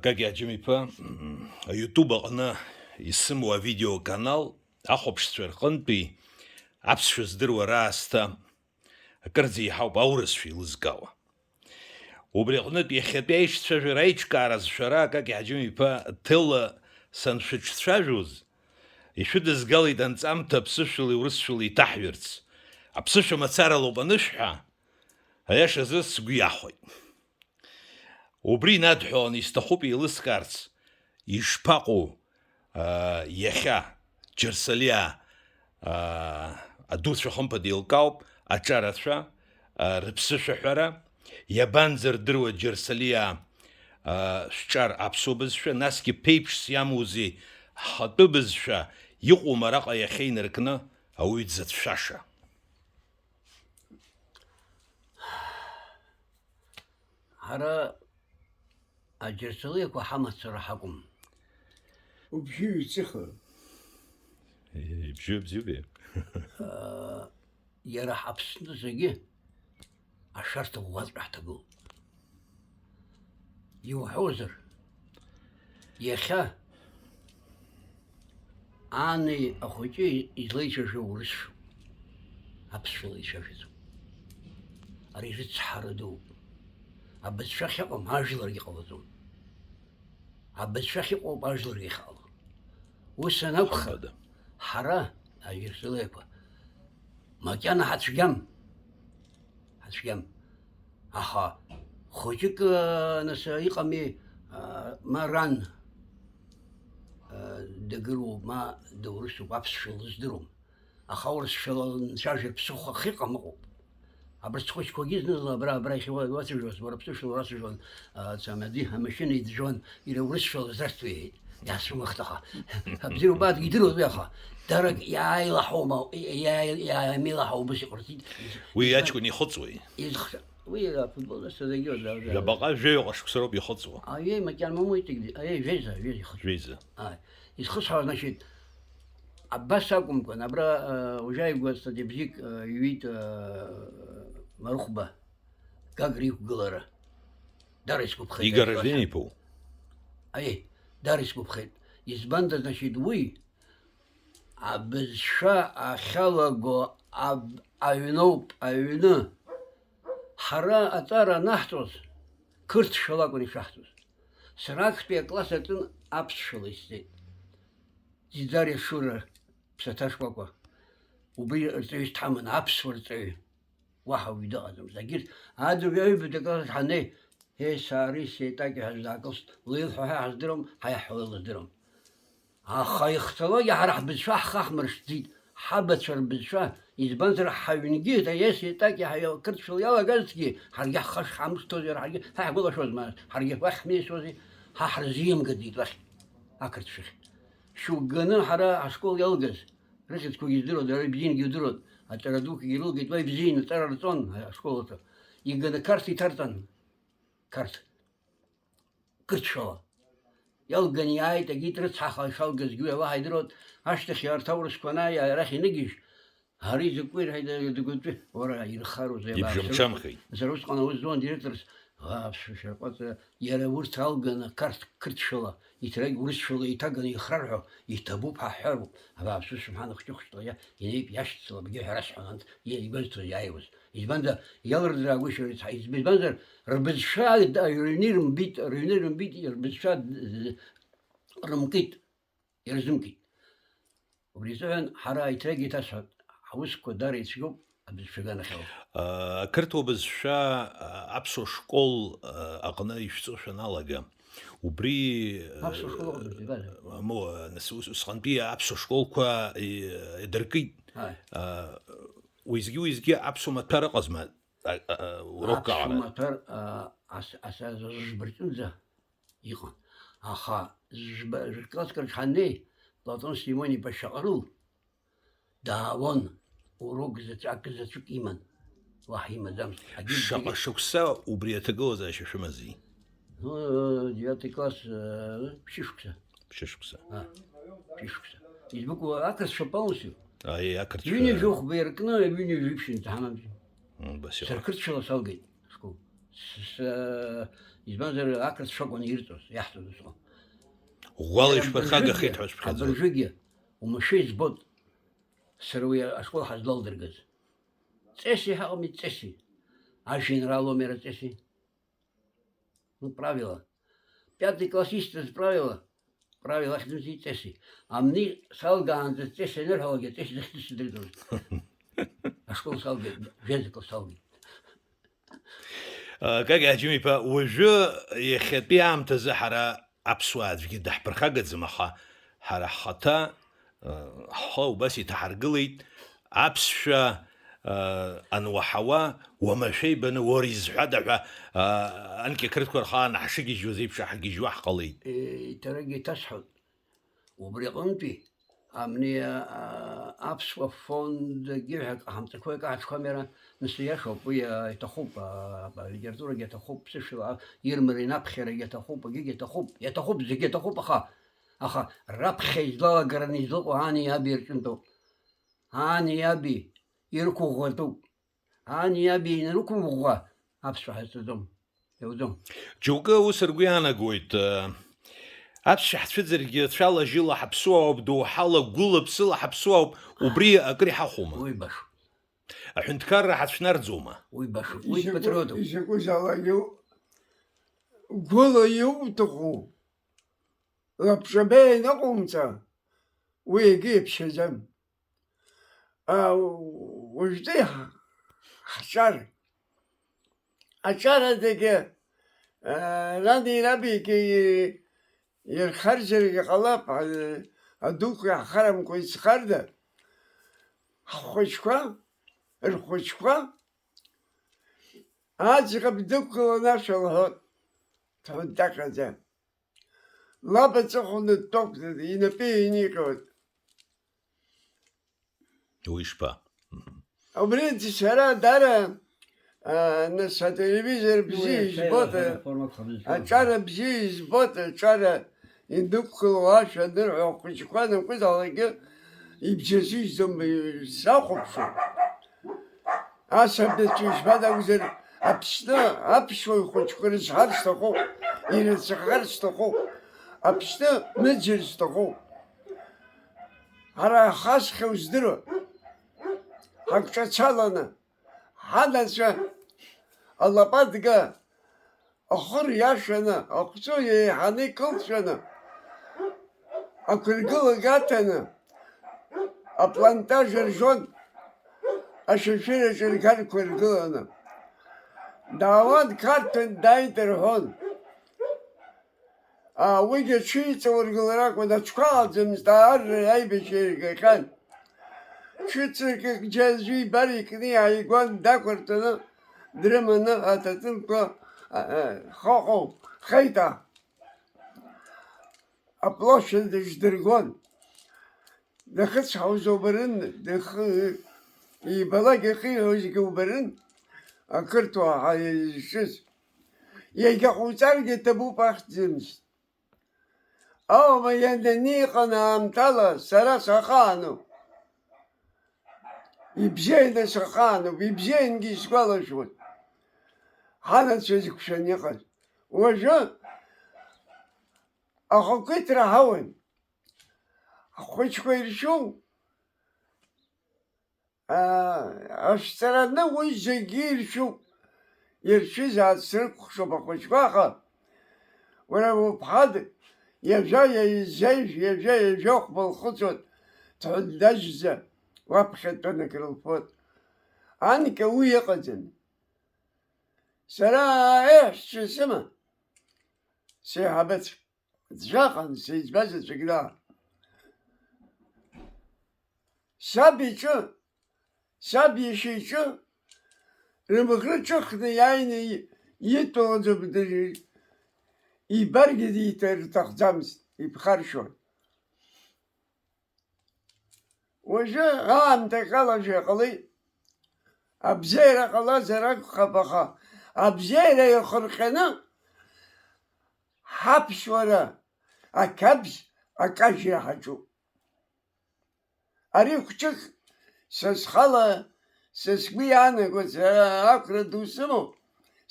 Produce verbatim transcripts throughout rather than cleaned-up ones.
Какьа Џьым-иԥа, YouTube аҟны исымоу авидеоканал ахәаԥшцәа рҟынтәи аԥсшәа здыруа раасҭа акырӡа еиҳауп аурысшәа еилызкаауа. Убри аҟнытә иахьатәи аишцәажәара аиҿкаара зшәара Какьа Џьым-иԥа ҭыла саншәыҿцәажәоз, ишәыдызгалеит анҵамҭа аԥсышәала урысшәала иҭаҳҩырц. Аԥсышәа мацаралоуп анышәҳәа, аиашазы сгәы иахәеит. Убри инадҳәаланы исҭахуп еилыскаарц, ишԥаҟоу, аа, иахьа Џьарсалиаа, аа, адуцәа хымԥада еилкаауп, аҿарацәа, аа, рыԥсышәаҳәара, иабанӡардыруа Џьарсалиаа, аа, шәҿар аԥсуа бызшәа, насгьы ԥеиԥшс иамоузеи ҳхатәы бызшәа, иҟоума араҟа иахьа инаркны ауаҩы дзацәшәаша? Ҳара аџьарсалиақәа ҳамацара ҳакәым. Убжьы ҩ-ҵыха. Ибжьы бзиоуп. Иара ҳаԥсны зегьы ашәарҭа ӷәӷәаҵәҟьа ҳҭагылоуп. Иуҳәозар, иахьа ани ахәыҷы излеицәажәо урысшәоуп, аԥсшәа леицәажәаӡом. Ари рыцҳара дууп. Абызшәа ахьыҟам ажәларгьы ҟалаӡом. Абызшәа ахьыҟоуп ажәларгьы ахьыҟало. Ус анакәха, Хымԥада. Ҳара, аџьарсалиақәа, макьана ҳацәгьам. Ҳацәгьам. Аха хәыҷык, нас, иҟами, а, ма ран, а, дагыруоуп, ма даурысуп, аԥсшәа лыздыруам. Аха аурысшәала лынцәажәар ԥсыхәа ахьыҟам ыҟоуп. Абарҭ схәыҷқәагьы зны-зынла абра, абра иахьуа-, уацәажәоз, уара ԥсышәала урацәажәон, а, ца-, амашьына иӡәӡәон, иара урысшәала здравствуй иҳәеит. Иаасымхт аха. Абзиа убааҭгьы идыруаз уи аха. Дарак иааилаҳаума, иаа-, иаа-, иаамеилаҳау убыс иҟарҵеит. Уи аҷкәын ихыҵуеи? Изх-, уи афутболист зегьы уадаҩ. Жәабаҟа, жәаҩаҟа шықәса роуп ихыҵуа. Аиеи, макьана мамоу иҵегьы, аиеи, жәеиза, жәеиза ихыҵуа. Жәеиза. Ааи. Изхысҳәааз, значит, абас акәымкәан, абра, э, уажәааигәа статиа бзиак, э, иҩит, э, Марыхәба Гагра иқәгылара. Дара исгәаԥхеит. Игор Арсен-иԥоу? Аиеи, дара исгәаԥхеит. Избанда, значит, уи абызшәа ахьалаго аб-, аҩноуп, аҩны. Ҳара аҵара анаҳҵоз, қырҭшәала акәын ишаҳҵоз. Сара актәи акласс аҿын аԥсшәала исҵеит. Ӡиӡариа Шура, ԥсаҭа шкәакәа, убри рҵаҩыс дҳаман, аԥсуа рҵаҩы. Уаҳа уаҩ дыҟаӡамызт. Егьырҭ, адырҩаҩбатәи акласс ҳаннеи, Ес, аари, сеитаки ҳәа аӡә даакылст, леилҳәа ҳәа ҳаздырам, ҳаиаҳҳәала лыздырам. Аха ихцалакгьы ҳара ҳбызшәа ҳхы ахмыршҭӡеит, ҳабацәа рбызшәа, избанзар, ҳаҩнгьы, Ес, еитаки ҳәа қырҭшәала иалагазҭгьы, ҳаргьы ҳхы шҳамышҭуаз, иара ҳаргьы, ҳа ҳгәалашәозма, ҳаргьы уахь ҳмеисуази, ҳа ҳрызиамгаӡеит уахь, ақырҭшәахь. Шьоукганы ҳара ҳашкол иалгаз, рыхьӡқәагьы здыруан, дара ибзиангьы удыруан, аҵара дуқәагьы ирылгеит, уа ибзианы аҵара рҵон ашкол аҿы. Иганы Қарҭ иҭарҵан, Қарҭ, қырҭшәала. Иалганы иааит, егьит рыцҳаха ишалгазгьы уи Аллаҳ идыруан, ашьҭахь арҭ аурысқәа анааи, арахь иныгьежь, ари закәи рҳәеит, дгәыҵәы, уара, ирхарузеи, абааԥсы, Ибжьамҽамхеит. Сара усҟан аус зуан директорс, аа, аԥсшәа шәарҟәаҵра, иара урҭ алганы, Қарҭ қырҭшәала, иҭрагь урысшәала еиҭаганы ихрар ҳәа, иҭабуп ҳәа ҳҳәароуп, абааԥсы, сымҳәан, ахәҷы-хәыҷла иа-, инеип, иашьцылабгьы ҳәа расҳәон, анҭ, иа-, игәазҭоз иааиуаз. Избанда, иалырдыраагәышьоит, избанзар, рбызшәа, да, рыҩны ирымбит, рыҩны ирымбит, рбызшәа, д-, д-, рымкит, ирзымкит. Убри азыҳәан ҳара аиҭрагьы иҭасҳәап, ҳусқәа дара ицәгьоуп, абызшәа аганахьала. Ақырҭуа бызшәа, аԥсуа школ, аҟны ишәҵо шәаналага, убри, Аԥсуа школ ыҟаӡам, ибазар? Аму, нас ус-, усҟантәи аԥсуа школқәа, и-, идыркит. Ааи. Уеизгьы-уеизгьы аԥсуа маҭәар ыҟазма? А, а, а, урокк аҟара. Аԥсуа маҭәар, а, ас-, ас-, ас-, жәбарҵәынӡа иҟан. Аха жәба-, жәкласск рҿы ҳаннеи, Платон Симон-иԥа Шьаҟрыл даауан, урок заҵә-, акы заҵәык иман. Уаҳа имаӡамызт. Ҳагьырҭ Шаҟа зегьы шықәса убри аҭагылазаашьа шәымази? Ну, э, девятый класс, э, ԥшьышықәса. Ԥшьышықәса. А, ԥшьышықәса. Избыкәу, ақырҭцәа полностью. Аиеи, ақырҭцәа. Ҩынҩажәи жәохәба иркны, ҩынҩажәи ԥшьынтә ҳамамзи. М, басиоу. Сара қырҭшәала салгеит ашкол. С-, с-, избанзар, ақырҭцәа акәын ирҵоз, иаҳҭоз усҟан. Ӷәӷәала ишәԥырхагахеит ҳәа шәԥхьаӡоит. Абыржәгьы, уамашәа избоит. Сара уи ашкол ҳазлалдыргаз. Ҵеси ҳаҟами, ҵеси. Ажәеинраалоуми ара ҵеси? Ну, правила. Пятый классистаз правила. Правила ахьӡымзи ҵеси. Амни салгаанӡа ҵеси анырҳәалакгьы, ҵеси захьӡу сыздырӡомызт. Ашкол салгеит, жәеиза класс салгеит. Кагь Аџьым-иԥа, уажәы иахьатәи аамҭазы ҳара аԥсуаа аӡәгьы даҳԥырхагаӡам, аха ҳара ҳхаҭа, ҳхы убас иҭаҳаргылеит, аԥсшәа ануаҳауа, уамашәа ибаны уара изҳәада ҳәа, анкьа қырҭқәа рхаан ҳшыгьежьуаз еиԥш ҳгьежьуа ҳҟалеит. Еиҭарагьы иҭасҳәоит. Убри аҟынтәи, амни, а, аԥсуа фонд егьырҳәа ҳамҵақәа икаҳаҽхәам иара, нас ииашоуп, уи, а, иҭахуп, а, алитературагьы аҭахуп, ԥсышәала ирмаринаԥхьарагьы аҭахуп, егьигьы аҭахуп, иаҭахуп, зегьы аҭахуп, аха, аха раԥхьа излалагараны излыҟоу ани аби рҿынтәоуп. Ани аби ирықәыӷәӷәатәуп. Ани аби инарықәымӷәӷәа аԥсшәа ҳазҵаӡом, иауӡом. Џьоукы ус ргәы иаанагоит, э, аԥсшәа ҳцәыӡыргьы цәала-жьыла ҳаԥсуаауп, доуҳала, гәыла-ԥсыла ҳаԥсуаауп, убри акыр иҳахәома? Уи башоуп. Аҳәынҭқарра ҳацәнарӡуама? Уи башоуп, уи Изакәу, патриотуп. Изакәызаалакгьы гәыла иуҭаху, лабҿаба ианыҟоумҵа, уи егьи иԥшьаӡам. А, уажәтәи ҳ-, ҳҿар, аҿар адагьы, а, рани рабигьы и-, ирхарзаргьы ҟалап, а, адуқәа иаҳхарамкәа ицхарда, ҳхәыҷқәа, рхәыҷқәа аӡӷаб дықәгыланы ашәа лҳәоит, дҳәынҭақаӡа. Лаб аҵыхәаны дтәоуп, инапы еиниҟьоит. Уи ишԥа? Мгм. Убригьы сара дара, а, нас ателевизор бзиа избоит, аҿара бзиа избоит, аҿара идықәгылоу ашәа анырҳәо ахәыҷқәа анакәызаалакгьы ибжьазыжьӡом, сахәаԥшуан. Асабицәа ишԥа акәзар, Аԥсны аԥсуа ихәыҷқәа рызҳар сҭахуп, ирыцҳар сҭахуп, Аԥсны мыӡыр сҭахуп. Ҳара ҳхасхьа уздыруа, ҳагәҿацаланы, ҳанацәа алапатга ахы риашаны, ахәҵәы еиҳаны икылҵәаны, ақәыргылага аҭаны, аплантаж ржәон, ашәышәыраҿы рганқәа иргыланы. Даауан, Қарҭынтә дааит рҳәон. Аа, уигьы аҽыҩҵаургылар акәын, аҽқәа ааӡамызт, аарра аибашьра иргахьан. Ҽыҵакык џьа аӡәы ибар икны иааигон, дақәыртәаны дрыманы аҭаҭынқәа, а, а, хыҟоу хеита. Аплошадь дыждыргон. Дахьыцҳауаз убарын, дахы-, ибалак ихиҳәозгьы убарын, ақырҭуа ҳәа изҿыз. Иагьа ҟауҵаргьы ҭабуп ахьӡымызт. Аума иананиҟан аамҭала сара сахаануп. Ибзианы сахаануп, ибзиангьы исгәалашәоит. Ҳанацәа зықәшәаны иҟаз. Уажәы ахақәиҭра ҳауан. Ҳхәыҷқәа иршәу, аа, ашәҵараны уи зегьы иршәуп. Иршәызаат срыкәхшоуп ахәыҷқәа, аха уара уԥҳа д-, ҩажәа, ҩажәа, ҩажәа хәба лхыҵуан, дҳәындажьӡа уаԥхьатәаны акрылфоит. Анкьа уи ыҟаӡами? Сара еиҳәшьцәа сыман, сеиҳабацәа. Ӡәаҟан сеиҵбаз аҵәагьы даан. Саб иҿы, саб иашьа иҿы рымӷры ҿыхны иааины и-, идтәалаӡом, дыр-, ибаргьы диҭар рҭахӡамызт, иԥхаршьон. Уажәы аамҭа акалашәа ҟалеит. Абзиара ҟалазар акәхап, аха абзиара иахырҟьаны ҳаԥсуара ақьабз акажьра ҳаҿуп. Ари хәҷык са схала, са сгәы иаанагоит, сара ақәра ду сымоуп.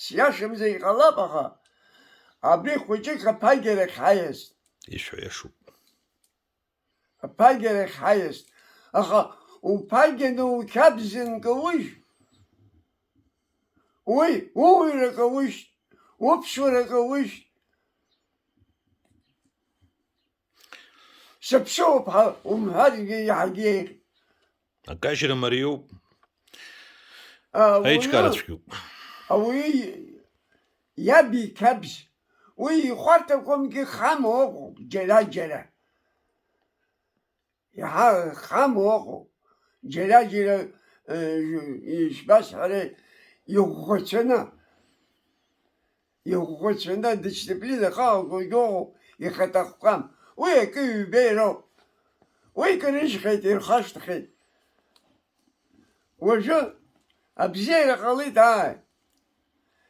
Сиашамзар иҟалап, аха абри хәыҷык аԥагьарахь ҳаиаст. Ишәҳәо иашоуп. Аԥагьарахь ҳаиаст. Аха уԥагьаны уқьабз нкаужь, уи уҩра каужь, уԥсуара каужь. Сыԥсуоуп ҳәа умҳәаргьы иаҳагьы еиӷьуп. Акажьра мариоуп. Ауаҩы, Аиҿкаара цәгьоуп. Ауаҩы иаб иқьабз, уи ихәарҭақәамгьы хама ыҟоуп, џьара-џьара. Иаҳа хама ыҟоуп. Џьара-џьара, э, ишбасҳәара, иӷәӷәацәаны. Иӷәӷәацәаны адисциплина ахалагәагьоу ихаҭахәқәам. Уи акы ҩбеи роуп. Уи книжьхеит, ирхашҭхеит. Уажәы абзиара ҟалеит, ааи.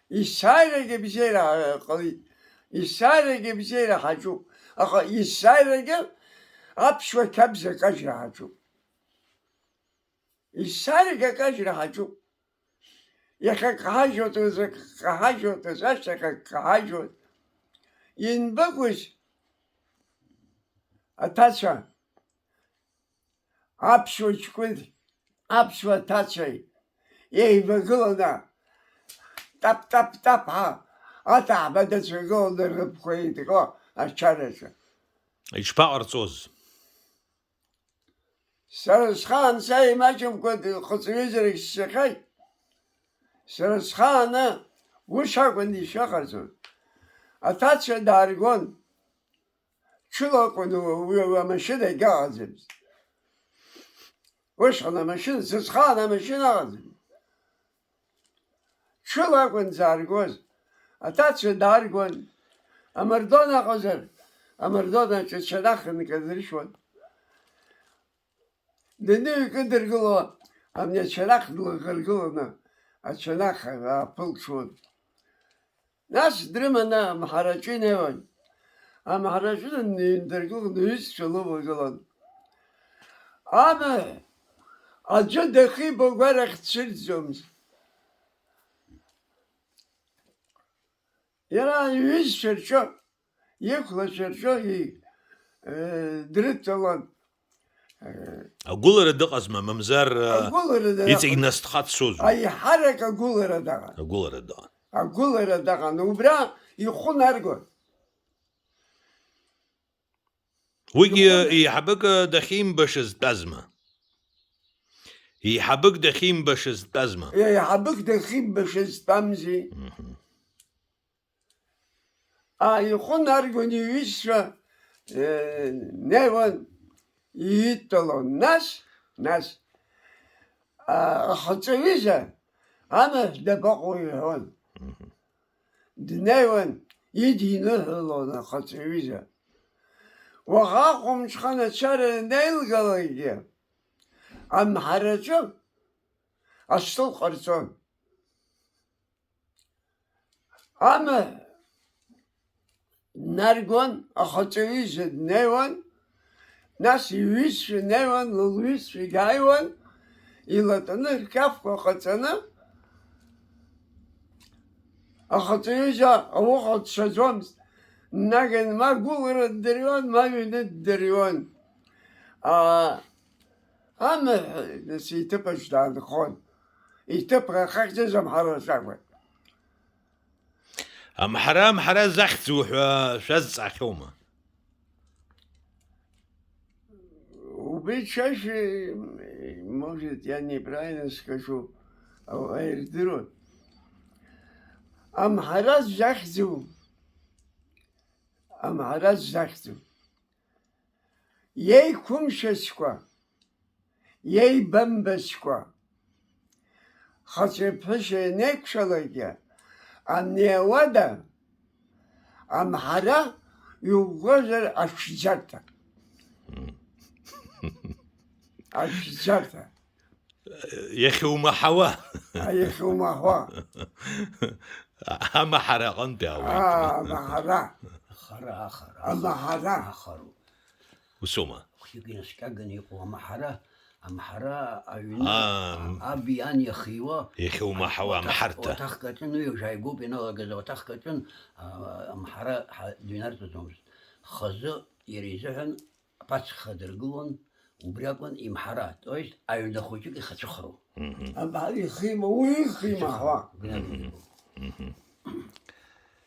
Есааирагьы абзиара ҟалеит. Есааирагьы абзиара ҳаҿуп. Аха есааирагьы аԥсуа қьабз акажьра ҳаҿуп. Есааирагьы акажьра ҳаҿуп. Иахьак ҳажәуеит, уазак ҳажәуеит, ашьҭахь ак ҳажәуеит. Ианбакәыз аҭацәа, аԥсуа ҷкәын, аԥсуа ҭацәеи еивагыланы, тап-тап-тап ҳәа, аҭаҳба дацәагыланы рыԥқәа еидҟьо ачараҿы. Ишԥаҟарҵоз? Сара схаан са имаҷымкәа хыҵҩызарак сшахьеит. Сара схааны ус акәын ишыҟарҵоз. Аҭацәа дааргон. Ҽыла акәын уи, уи, уи амашьына егьаҟаӡамызт. Усҟан амашьына, сызхаан амашьына ыҟаӡамызт. Ҽыла акәын дзааргоз. Аҭацәа дааргон. Амардон аҟазар, амардон аҿы ачанах нкадыршәуан. Даныҩкыдыргыло, абни ачанах длыхыргыланы, ачанах ааԥылҽуан. Нас дрыманы амҳараҿы инеиуан. Амҳараҿы дындыргыланы иҩызцәа лывагылан. Амаҳә аӡәы дахибо агәарахь дцәырҵӡомызт. Иара иҩызцәа рҿы, иқәлацәа рҿы и-, э, дрыдтәалан. Э, Агәылара дыҟазма, мамзар, э, агәылара дара-, иҵегь насҭхаццозма? Аиҳарак агәылара даҟан. Агәылара даҟан. Агәылара даҟан. Убра ихәы наргон. Уигьы еиҳабык дахьимбашаз дтәазма? Еиҳабык дахьимбашаз дтәазма? Еиҳабык дахьимбашаз дтәамзи. Мгм. А, ихәы наргон иҩызцәа, э, неуан, иидтәалон. Нас, нас, а, ахаҵаҩыза амаҳә дабаҟоу иҳәон. Мгм. Днеиуан, идиныҳәалон ахаҵаҩыза. Уаха ахәымҽхан ачара анеилгалакгьы, амҳараҿы астол ҟарҵон. Амаҳә днаргон, ахаҵаҩыза днеиуан, нас иҩызцәа неиуан, лыҩызцәагьы ааиуан, илатәаны рқьафқәа ҟаҵаны, ахаҵаҩыза ауха дцаӡомызт, днаган ма гәылара ддыруан, ма ҩны ддыруан. Аа, амаҳә, нас, иҭыԥаҿ даанхон. Иҭыԥ ахьахьӡыз амҳараҿ акәын. Амҳара, амҳара захьӡу ҳәа шәазҵаахьоума? Убри чаще, может, я неправильно скажу, а, ирдыруан. Амҳара захьӡу, амҳара захьӡу. Иеиқәымшәацкәа, иеибамбацкәа, хацәа-ԥҳәысшьа ианеиқәшәалакгьы, ани ауада амҳара иугозар аҽӡарҭа. Аҽӡарҭа. Иахьумаҳауа. А, иахьумаҳауа. Амаҳара аҟынтәи ауеит. А, амаҳара. Ахара, ахара. Амаҳара. Ахароуп. Усоума? Хәҩык инаскьаганы иҟоу амаҳара, Амҳара аҩны Аа. аби ан иахиуа Иахьумаҳауа уаҭах-, амҳарҭа. Уаҭахк аҿын, уи уажә ааигәоуп ианалгаз ауаҭахк аҿын, а, амҳара ҳа-, дыҩнарҵаӡомызт. Хазы иара изыҳәан аԥацха дыргылон, убри акәын имҳара, то есть аҩны хәыҷык ихацәыхароу. Абар ихима, уи ихимаҳуа. Гәнаҳа.